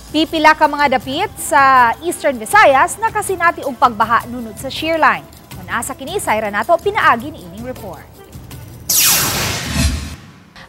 Pipila ka mga dapit sa Eastern Visayas nakasinati og pagbaha nunod sa shear line. Kung asa kini, sayra nato pinaagi ni ining report.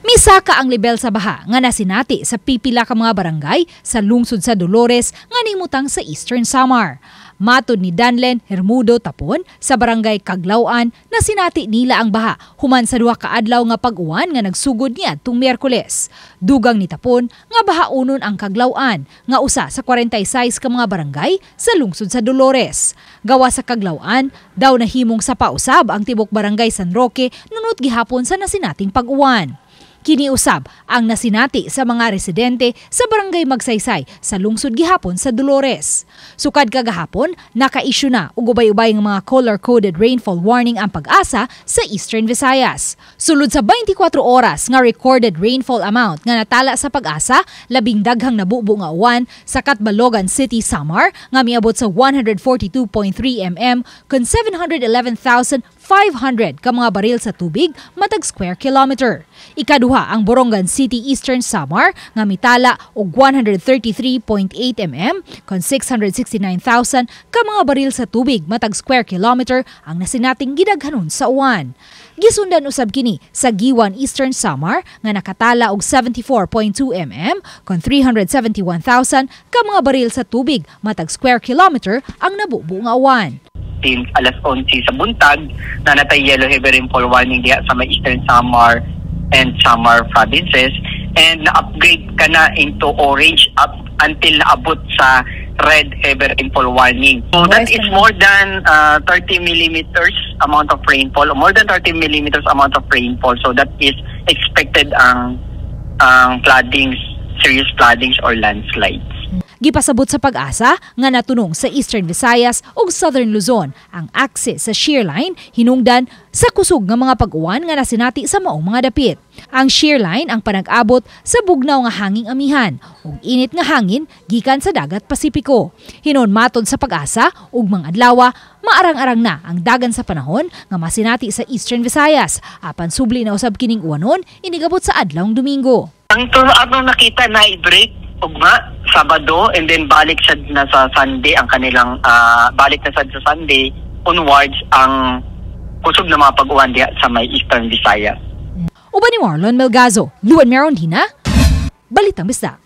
Misaka ang lebel sa baha nga nasinati sa pipila ka mga barangay sa lungsod sa Dolores nga nimutang sa Eastern Samar. Matod ni Danlen Hermudo Tapon sa barangay Kaglawan, nasinati nila ang baha human sa duha ka adlaw nga pag-uwan nga nagsugod niadtong Miyerkules. Dugang ni Tapon nga bahaunon ang Kaglawan nga usa sa 46 ka mga barangay sa lungsod sa Dolores. Gawa sa Kaglawan, daw nahimong sapa usab ang tibok barangay San Roque nunot gihapon sa nasinating pag-uwan. Kiniusab ang nasinati sa mga residente sa barangay Magsaysay sa lungsod gihapon sa Dolores. Sukad kagahapon, naka-issue na og ubay-ubay nga mga color-coded rainfall warning ang PAGASA sa Eastern Visayas. Sulod sa 24 oras nga recorded rainfall amount nga natala sa PAGASA, labing daghang nabubo nga uwan sa Catbalogan City, Samar nga miabot sa 142.3 mm kun 711,500 ka mga baril sa tubig matag square kilometer. Ikaduha ang Borongan City, Eastern Samar nga mitala og 133.8 mm kon 669,000 ka mga baril sa tubig matag square kilometer ang nasinating gidaghanon sa uwan. Gisundan usab kini sa Guiuan, Eastern Samar nga nakatala og 74.2 mm kon 371,000 ka mga baril sa tubig matag square kilometer ang nabubo nga uwan. Since alas 11 sa buntag na natay yellow heavy rainfall warning diha sa may Eastern Samar and Samar provinces and na-upgrade ka na into orange up until naabot sa red heavy rainfall warning. So that is more than 30 millimeters amount of rainfall, more than 30 millimeters amount of rainfall. So that is expected ang floodings, serious floodings or landslides. Gipasabot sa PAGASA nga natunong sa Eastern Visayas ug Southern Luzon ang axis sa shear line hinungdan sa kusog nga mga pag-uwan nga nasinati sa maong mga dapit. Ang shear line ang panag-abot sa bugnaw nga hanging amihan ug init nga hangin gikan sa dagat Pasipiko. Hinon matod sa PAGASA, ugmang adlaw maarang-arang na ang dagan sa panahon nga masinati sa Eastern Visayas, apan subli na usab kining uwanon inigabot sa adlawng Domingo. Ang atong nakita na i-break ugma Sabado and then balik sad na sa Sunday ang kanilang balik na sad sa Sunday onwards ang kusog na mga pag-uwan diha sa may Eastern Visayas. Uban ni Marlon Melgazo, Luan Merondina, Balitang Bisdak.